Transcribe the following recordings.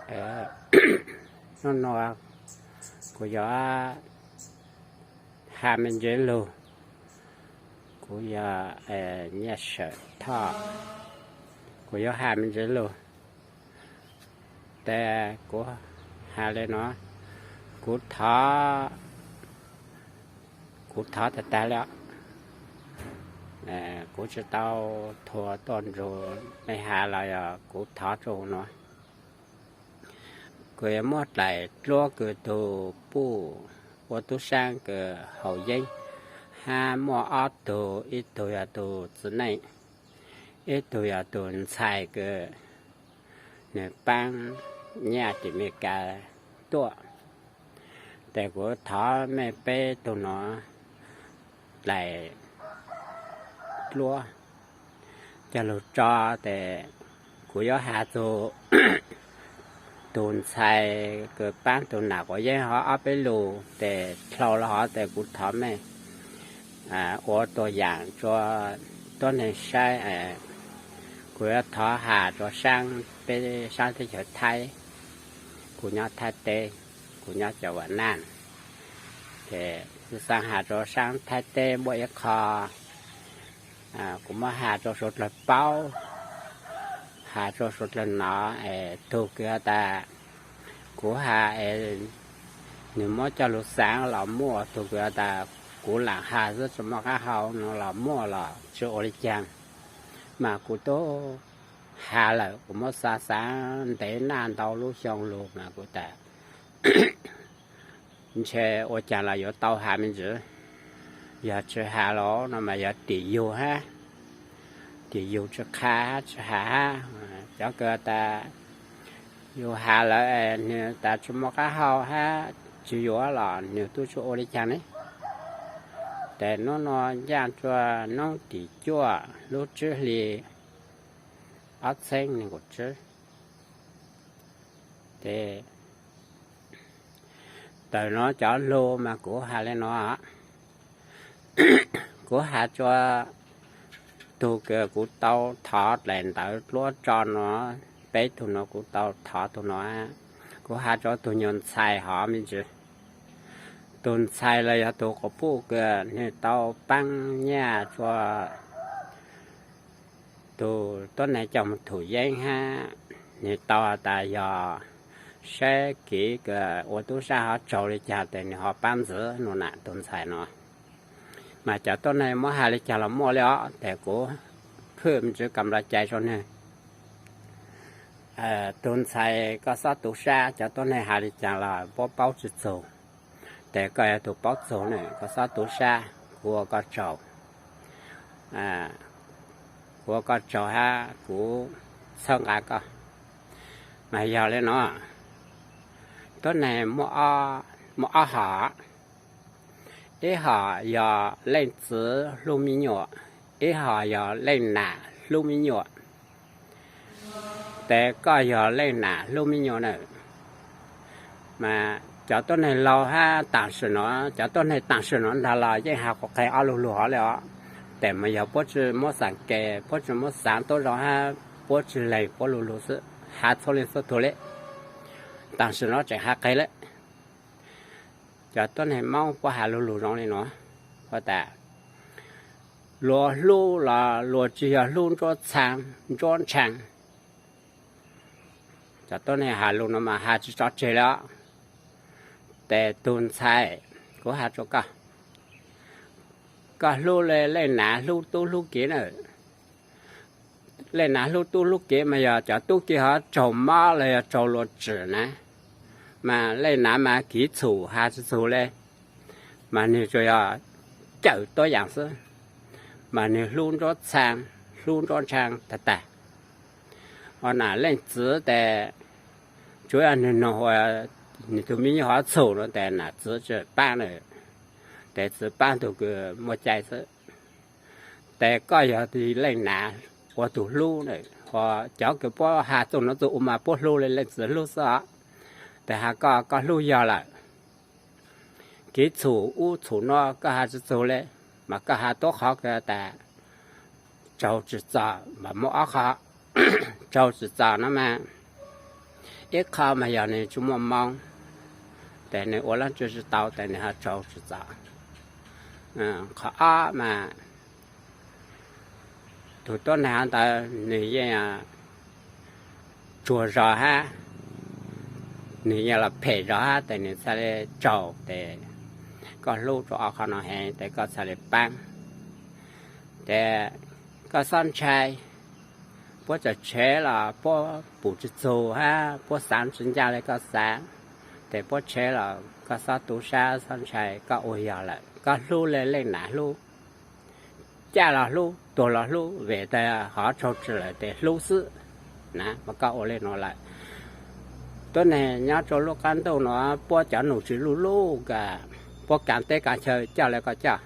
Hnub no kuv yuav has me ntsis lug. Kuv yog Nyiaj Sawm Thoj, kuv yuav has me ntsis lug. Tes kuv has le no, kuv thov, kuv thov tag tag le, kuv tsis tau thuav tuaj nrug mej has los yog kuv thov rua huv nuav. Kuv yuav muab dlaim dluab kws tug puj ua tub saab kws haus yeeb, hab muaj ob tug, ib tug yog tug txiv neej, ib tug yog tug ntxhais kws nwg paab nyaj tim Meskas tuaj. Tes kuv thov mej peb tug nuav dlaim dluab coj lug tso. Tes kuv yuav has txug tug ntxhais kws paab tug nam quav yeeb hov ob peb lug, tes dlhau los hov tes kuv thov mej ua tuab yaam rua tuab neeg saib. Kuv yuav thov has rua saab, peb saab teb chaws Thaib. Kuv nyob Thaib teb, kuv nyob cov Vam Naj. Ces kuv xaav has rua saab Thaib teb muaj ib qho kuv muab has rua suav dlawg paub, has rua suav dlawg nov. Es tug kws has tas kuv has es nwg muab coj lug xaav los muaj, tug kws has tas kuv laam has xwb tsis muaj qaab hau no los muaj los tsis ua le caag. Mas kuv tub has lawm, kuv muab xaav xaav ntev naj ntau lub xyoo lug mas kuv tas ntshe ua caag los yuav tau has me ntsis. Yog tsis has los no mas yog tim yug hab, tim yug tsis qha hab tsis has hab. Cov kws tas yug has lawm nwg tas tsis muaj qaab hau hab tsis yuav los nwg tub tsis ua le caag ne. Tes nub nua ncaaj rua noob tim cuaj lub tsib hli ob txheeb neeg nkaum tsib. Tes tawm nuav cov lug mas kuv has le nuav. Kuv has rua tug kws kuv tau thov dlaim ntawv dluab tso nuav, peb tug nuav kuv tau thov tug nuav. Kuv has rua tug nyuas ntxhais hov me ntsis. Tug ntxhais los yog tug quas puj kws nwg tau paab nyaj rua tug tuab neeg coj moog thum yeeb hab nwg tau has tas yog saib kev kws ua tub sab hov tsaug le caag tes nwg ho paab ntxiv nua na tug ntxhais nuav. Mas cov tuab neeg muab has le caag los muaj le os, tes kuv phwj me ntsis kam npla cai rua nwg. Tug ntxhais koj xob tu sab, cov tuab neeg has le caag los puab paub tsi txug, tes koj yog tug paub txug ne, koj xob tu sab, kuv ua koj tsaug. Kuv ua koj tsaug hab kuv txhawb nqa koj. Mas yog le nuav, tuab neeg muaj ob hom, ib hom yog leej txiv hlub me nyuam, ib hom yog leej nam hlub me nyuam. Tes koj yog leej nam hlub me nyuam na. Mas cov tuab neeg laug hab taam sim nuav, cov tuab neeg taam sim nuav ntag los yeej has quas qeeg ob lug lug hov le os. Tes mas yog puab tsi muab xaam ke, puab tsi muab xaav tuab zoo hab puab tsi leeg puab lug lug xwb, has txhua leej txhua tug le. Taam sim nuav tseem has qeeg le. Cov tuab neeg Moob puab has lug lug zoo le nuav, has tas luag hlub los luag tsi yog hlub ntsuab txhaa ntsuab ntshaav. Cov tuab neeg has lug nuav mas has tsi tso tseg le os. Tes tug ntxhais, kuv has rua koj, koj hlub le leej nam hlub tub hlub kiv na. Leej nam hlub tub hlub kiv mas yog cov tub kiv hov raug mob los yog raug luag tsim na, mas leej nam mas kiv txhum has tsi txug le, mas nwg tsuas yog cawm tuab yaam xwb, mas nwg hlub ntsuab txhaa, hlub ntsuab ntshaav tag tag. Ho nam leej txiv tes tsuav yog nwg noog ua nwg tug me nyuam hov txhum no tes nam txiv tsi paab na, tes txiv paab tug kws muaj cai xwb. Tes koj yog leej nam ua tug hlub na, ho cov kws puab has txug nuav txug ua mas puab hlub le leej txiv hlub xwb os. Tes has koj, koj hlub yog lawm, kiv txhum ub txhum nuav koj has tsi txug le, mas koj has tuab qhov kws tas raug tsim txom mas muaj ob qho. Raug tsim txom no mas Ib qho mas yog nws tsis muaj moo, ces nws ua leej twg tsis tau ces nws ho tsaug tsis txom. Qhov ob mas tus tuab neeg ntawd nws yeej tsuag zog hab, nws yeej los phem zog hab ces nws txhaj li tsaug ces koj hlub rua ob qho no heev ces koj txhaj li paab. Ces koj xob ntshai, puab txawm tshev los puab pum tsis txug hab puab xaav tsis ncaj li koj xaav, ces puab tshev los koj xob tu sab xob ntshai, koj ua yog lawm, koj hlub le leej nam hlub, caj los hlub, tuag los hlub, vim tas hov tsaug tsi lawm tes hlub xwb na, mas koj ua li nuav lawm. Tuab neeg nyob rua lub qaab ntuj nuav puab cov num tsis luj luj kag, puab kaav teb kaav chaw coj le koj coj.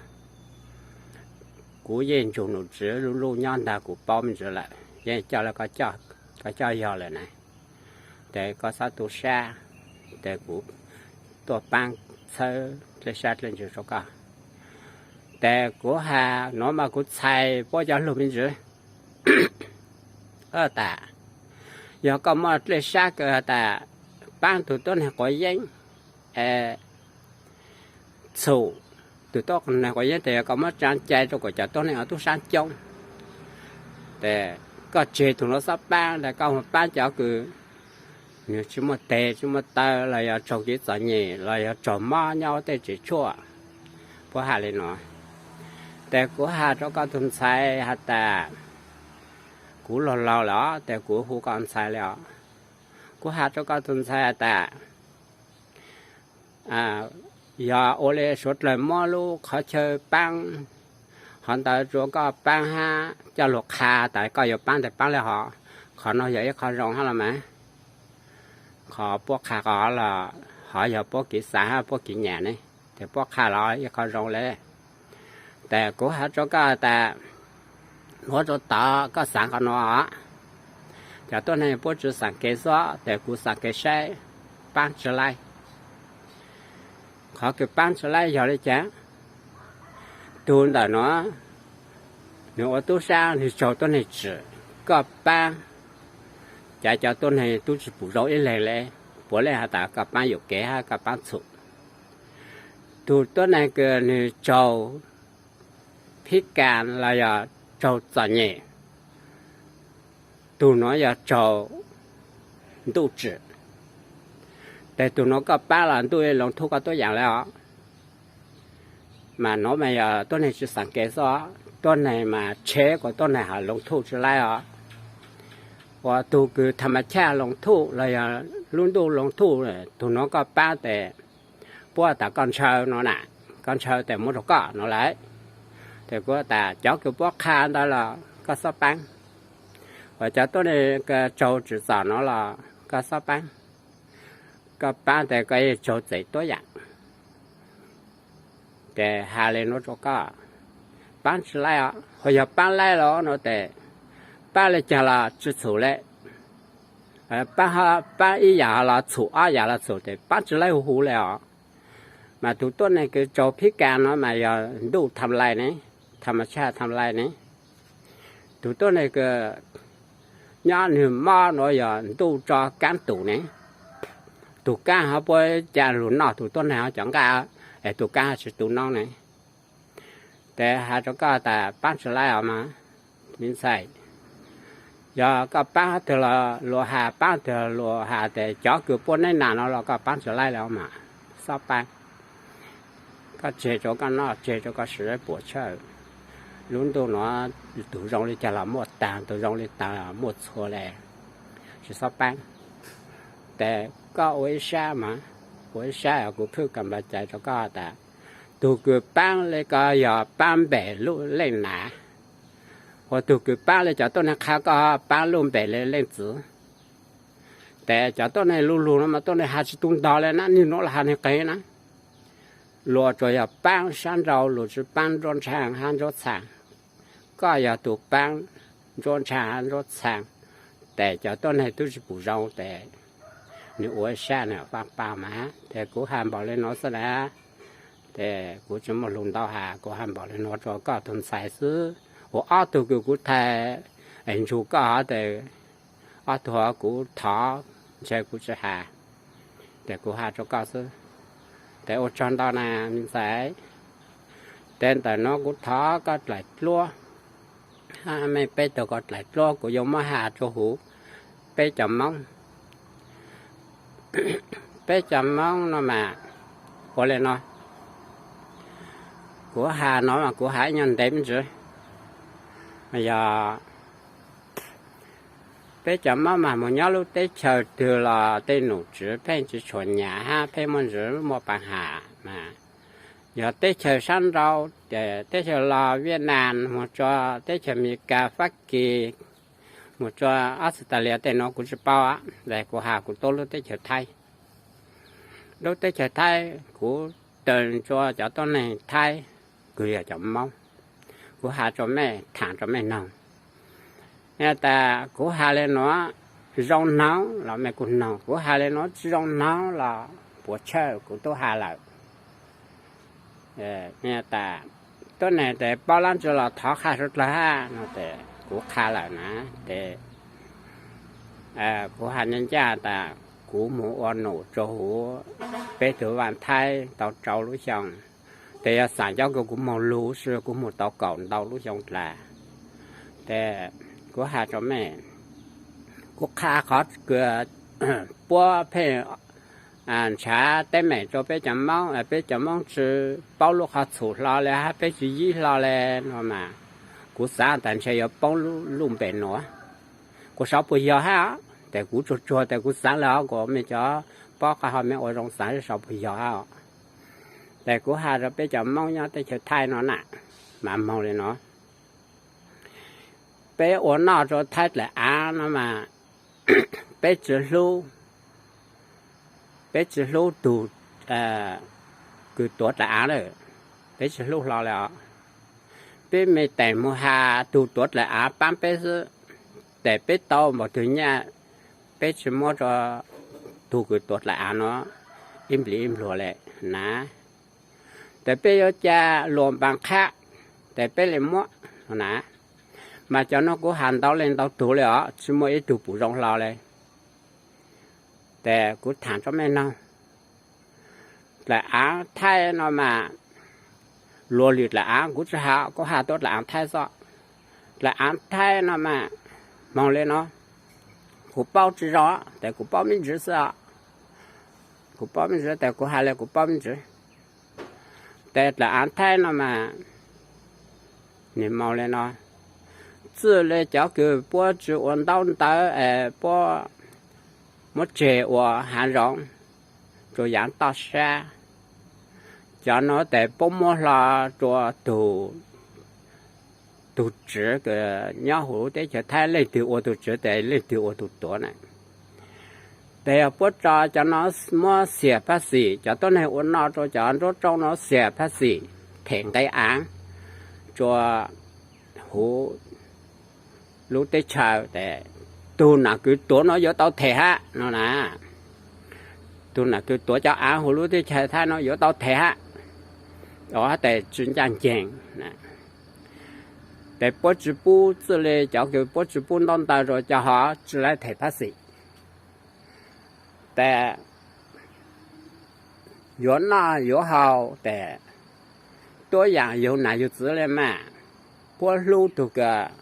Kuv yeej ntsug num tsis luj luj nyob ntag, kuv paub me ntsis lawm, yeej coj le koj coj, koj coj yog lawm na. Tes koj xob tu sab, tes kuv tuaj paab txhawb dlej sab dlej ntsws rua koj. Tes kuv has nuav mas kuv txhais puab cov lug me ntsis tas, yog koj muaj dlej sab kawg has tas paab tug tuab neeg quav yeeb, txhum tug tuab neeg quav yeeb, tes yog koj muab tsaa cai rua kuas cov tuab neeg tub sab coob, tes koj tseg tug nuav xob paab, tes koj mus paab cov kws nwg tsis muaj teg tsis muaj taw los yog raug kev txom nyem los yog raug mob nyob tej tsev tshuaj. Puab has li nuav. Tes kuv has rua koj tug ntxhais has tas, kuv laug laug lawm os, tes kuv hu koj ntxhais li os. Kuv has rua koj tug ntxhais has tas, yog ua li suav dlawg muab lub qhov chaw paab hov ntawd rua koj paab hab coj lug qha tas koj yuav paab tes paab le hov. Qhov nuav yog ib qho zoo hab los mas, qhov puab qha qhov los hov yog puab kev xaav hab puab kev nyam ne, tes puab qha los ib qho zoo le. Tes kuv has rua koj tas, nuav rua tod koj xaav qhov nuav os. Cov tuab neeg puab tsi xaam kev xwb, tes kuv xaam kev saib, paab tsi laib. Qhov kws paab tsi laib yog le caag? Tug ntawm nuav, nwg ua tub sab nwg tsaug tuab neeg tswm, koj paab, cav cov tuab neeg tub tsi pum zoo ib leeg le, puav leej has tas koj paab yuam kev hab koj paab txhum. Tug tuab neeg kws nwg tsaug phib kas los yog tsaug txom nyem, tug nuav yog tsaug ntuj tswm. Tes tug nuav koj paab los ntuj loo thuj koj tuab yaam le os. Mas nuav mas yog tuab neeg tsi xaam kev xwb, tuab neeg mas tshev kuas tuab neeg has loo thuj tsi laib os. Ua tug kws tham mas chaj loo thuj los yog lub ntuj loo thuj, tug nuav koj paab tes puab tas koj ntshaw no na, koj ntshaw tes muab rua koj no lawm. Tes kuv tas cov kws puab qha ntawd los koj xob paab, uas cov tuab neeg tsaug tswm txom no los koj xob paab. Koj paab tes koj yeej tsaug txeem tuab yaam. Tes has le nuav rua koj, paab tsi laib os, ho yog paab laib los no tes paab le caag los tsi txhum le. Paab, paab ib yaam los txhum, ob yaam los txhum tes paab tsi laib huv huv le os. Mas tug tuab neeg kws tsaug phib kas no mas yog ntuj tham lais ne, tham mas chaj tham lais ne. Tug tuab neeg kws nyob nwg mob nuav yog ntuj tso kaab tum ne. Tug kaab ho puab ca lug noj tug tuab neeg ho cov nqaj, es tug kaab ho tsi tu noob ne. Tes has rua koj tas paab tsi laib os mas, me ntxhais, yog koj paab twg los luas has, paab twg los luas has, tes cov kws puab neb nam no los koj paab tsi laib le os mas, xob paab. Koj tseg rua koj noj, tseg rua koj swv puas tshawj. Lub ntuj nuav tug zoo le caag los muaj taag, tug zoo le taag los muaj txhua le, tsi xob paab. Tes koj ua ib sab mas, ua ib sab os, kuv phwj kam nplas cai rua koj tas, tug kws paab le koj yog paab npem lub leej nam, ua tug kws paab le cov tuab neeg qha koj paab lub npem le leej txiv. Tes cov tuab neeg luj lug no mas tuab neeg has tsi tu ntog le na, nwg nuav los has nwg qeeg na. Luas tsuas yog paab sab nrau, luas tsi paab nruab ntshaaj hab nruab txhaa. Koj yog tug paab nruab ntshaaj hab nruab txhaa, tes cov tuab neeg tub tsi pum zoo tes nwg ua ib sab nwg paab paab mas. Tes kuv has npaum le nuav xwb na. Tes kuv tsi muaj lug ntau has, kuv has npaum le nuav rua koj tug ntxhais xwb. Ua ob tug kws kuv thaij es ntsug koj hov tes ob tug kuv thov ntshe kuv tsis has, ces kuv has rau koj xwb. Ces ua tsaug ntau na me ntxhais, ces ntawm no kuv thov koj dlaim duab, mej peb tug koj dlaim duab, kuv yuav muab has rua huv peb cov Moob. Peb cov Moob no mas ua le no, kuv has no mas kuv has ib nyuag ntev me ntsis, yog peb cov Moob mas mus nyob lub teb chaws twg los tej nom tswv pheej tsis tshua nyav hab pheej muaj ntsis muaj pab has mas, yog teb chaws sab nrau, ces teb chaws los Viaj Nam mus tso teb chaws Amelikas, Fab Kis, mus tso Australia tej no kuv tsis paub, es kuv has kuv tuab lub teb chaws Thaib. Lub teb chaws Thaib kuv tawm tsua cov tuab neeg Thaib kws yog cov Moob, kuv has rua mej, thaam rua mej noog. Yog tas kuv has le nuav zoo noog los mej kuj noog, kuv has le nuav tsi zoo noog los puas tshawj kuv tub has lawm. Yog tas tuab neeg tes paub lab ntsis los thov qha suav dlawg hab no tes kuv qha lawm na. Tes kuv has ncaj ncaj tas kuv mus ua num rua huv peb tug vaaj Thaib tau rau lub xyoo. Tes yog xaam cov kws kuv moog lug si kuv mus tau kaum ntau lub xyoo dlaag. Tes kuv has rua mej, kuv qha qhov kws puab pheej nrhav teeb meem rua peb cov Moob, peb cov Moob tsi paub lub qhov txhum hlo le hab peb tsi yib hlo le no mas, kuv xaav tas ntshe yuav poob lub npe nuav. Kuv xaav puas yog hab, tes kuv tsuag tsuag tes kuv xaav le os, kuas mej cov paub qab hau mej ua zoo xaav seb xaav puas yog hab. Tes kuv has rua peb cov Moob nyob teb chaws Thaib no na, mas moog le no, peb ua noj rua Thaib dlaim aav no mas, peb tsi hlub, peb tsi hlub tug kws tuav dlaim aav lawm, peb tsi hlub hlo le os. Peb me teem mus has tug tuav dlaim aav paab peb xwb, tes peb tau npaum twg nyaj peb tsi muab rua tug kws tuav dlaim aav no ib nplig ib npluag le na. Tes peb yuav ca luas npaas qhab, tes peb le muab na. Mas cov nuav kuv has ntau leej ntau tug le os, tsi muaj ib tug pum zoo hlo le. Tes kuv thaam rua mej noog, dlaim aav Thaib no mas, luag lwm dlaim aav kuv tsi has, kuv has tuab dlaim aav Thaib xwb. Dlaim aav Thaib no mas, moog le no, kuv paub tsi zoo, tes kuv paub me ntsis xwb os. Kuv paub me ntsis tes kuv has le kuv paub me ntsis. Tes dlaim aav Thaib no mas, nwg moog le no, txwj le cov kws puab tsi ua ntaub ntawv es puab muab tseg ua haav zoov rua yaav toj sab, cov nuav tes puab muab hlo rua tug, tug tswv kws nyob huv teb chaws Thaib, leej twg ua tug tswv tes leej twg ua tug tuav na. Tes yog puab tso cov no muab xiam phab xim, cov tuab neeg ua noj rua cov nruab roob no xiam phab xim, them nqe aav rua huv lub teb chaws tes tug nam kws tuav no yuav tau them hab no na. Tug nam kws tuav cov aav huv lub teb chaws Thaib no yuav tau them hab, o tes tsi ncaaj nceeg. Tes puab tsi pub, txwj le cov kws puab tsi pub ntaub ntawv rua cov hov tsi laib them phab xim. Tes yuav noj yuav haus tes tuab yaam yug nam yug txwv le mas, puab hlub tug kws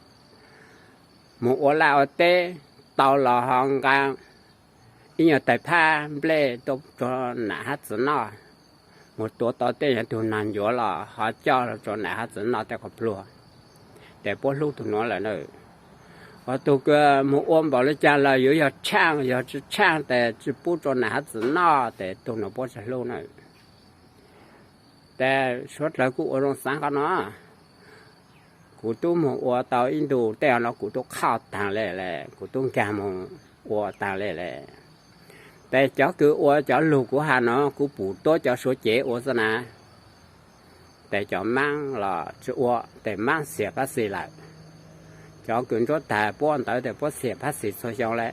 mus ua laj ua teb tau los ho nqaa ib nyuag tawg phab nplej tuaj rua nam hab txwv noj, mus tuav tau tej tug nog ncuav los ho coj rua nam hab txwv noj tej qhov pluag, tes puab hlub tug nuav lawm na. Ho tug kws mus ua npaum le caag los yuav yog tshaaj, yog tsi tshaaj tes tsi pub rua nam hab txwv noj tes tug nuav puab tsi hlub na. Tes suav dlawg kuj ua zoo xaav qhov no. Kuv tub moog ua tau ib ntu tej no kuv tub qhoj taag le le, kuv tub nkaag moog ua taag le le. Tes cov kws ua cov lug kuv has no kuv pum tuab cov Suav cev ua xwb na. Tes cov Maab los tsi ua, tes Maab xiam phab xis lawm. Cov kws nruab taag puab ntawd tes puab xiam phab xis txhua xyoo le.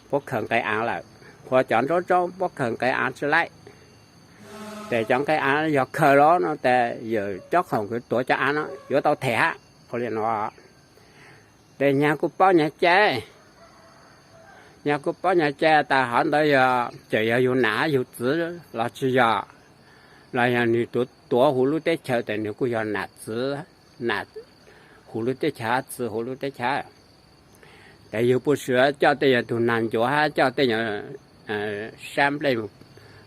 Puab khaws nqe aav lawm, qhuas cov nruab roob puab khaws nqe aav tsi laib. Tes cov nqe aav yog khaws los no tes yawm cob qhoom kws tuav cov aav no yuav tau them hab. Ua li no, tes nyag kuj paub nyag cai, Yog kuv paub nyog cai tas qhov ntawd yog tseem yog yug nam hab yug txwv los tsis yog, los yog nws tuav tuav huv lub teb chaws tes nws kuj yog nam txwv, nam huv lub teb chaws hab txwv huv lub teb chaws. Tes yug puj sim coj tej yog tug nag ncuav hab coj tej yog sab nplej mus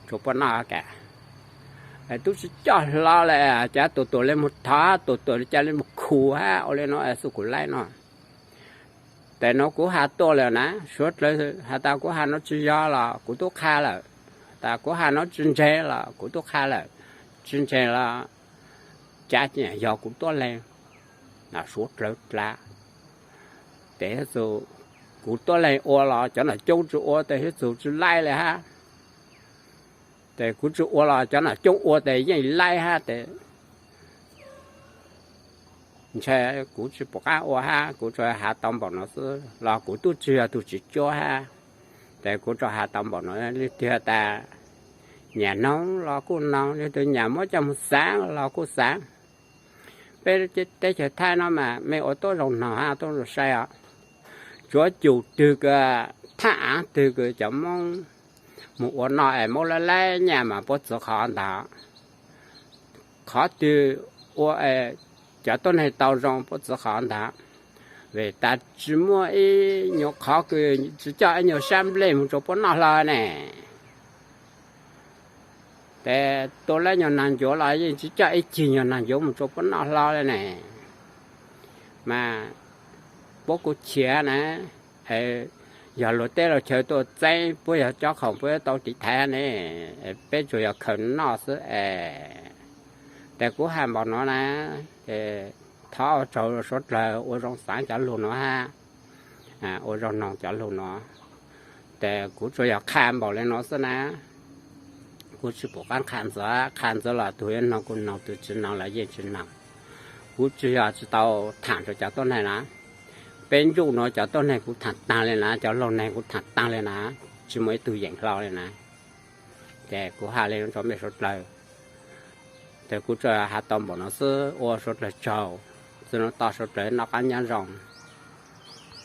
tsuas puab noj ka. Tub tsi coj hlo le, cas tus tuam le mus thov, tus tuam le cas le mus khu hab ua le nuav xwb kuv laib no. Tes nuav kuv has tuaj lawm na, suav dlawg has tas kuv has nuav tsis yog los kuv tub qha lawm, tas kuv has nuav tsis ntseeg los kuv tub qha lawm, tsis ntseeg los cav yog kuv tuab leeg, suav dlawg dlav. Tes kuv tuab leeg ua los cov nom coob tsi ua tes hwj txug tsi laib le hab. Tes kuv tsi ua los cov nom coob ua tes yeej laib hab tes ntshe kuv tsi pum qab ua hab, kuv tsuas has tau npaum no xwb los kuv tub tsi yog tug tsis cuab hab. Tes kuv tsuas has tau npaum no, leej twg tas nyam noog los kuj noog, leej twg nyam muab coj mus xaav los kuj xaav. Peb teb chaws Thaib no mas mej ua tuab zoo noog hab tuab zoo saib os. Tsuav cum twg kws, thaj aav twg kws cov Moob mus ua noj es Moob laib laib nyaj mas puab txwv qhov ntag. Qhov twg ua cov tuab neeg tau zoo puab txwv qhov ntag. Vim tas tsi muaj ib nyuag qhov kws tsi coj ib nyuag sab nplej mus rua puab noj hlo ne. Tes tua lab nyuag nag ncuav los yeej tsi coj ib cig nyuag nag ncuav mus rua puab noj hlo le ne. Mas puab kuj chim na, yog luag teb luag chaw tuaj txeeb puab yog cob qhoom puab tau tiv thaiv ne, peb tsuas yog khaws noj xwb es. Tes kuv has npaum no na, thov ua tsaug suav dlawg ua zoo xaav cov lug nuav hab, ua zoo noog cov lug nuav. Tes kuv tsuas yog qha npaum le nuav xwb na. Kuv tsi pum qaab qha ntxiv, qha ntxiv los tug yuav noog kuj noog, tug tsi noog los yeej tsi noog. Kuv tsi yog tsi tau thaam rua cov tuab neeg na. Peb ntsuj nuav cov tuab neeg kuv thaam taag le na, cov laug neeg kuv thaam taag le na, tsi muaj ib tug yeem hlo le na. Ces kuv has le rua mej suav dlawg, ces kuv tsuas has tau npaum no xwb, ua suav dlawg tsaug, txug nuav tod suav dlawg noj qaab nyob zoo.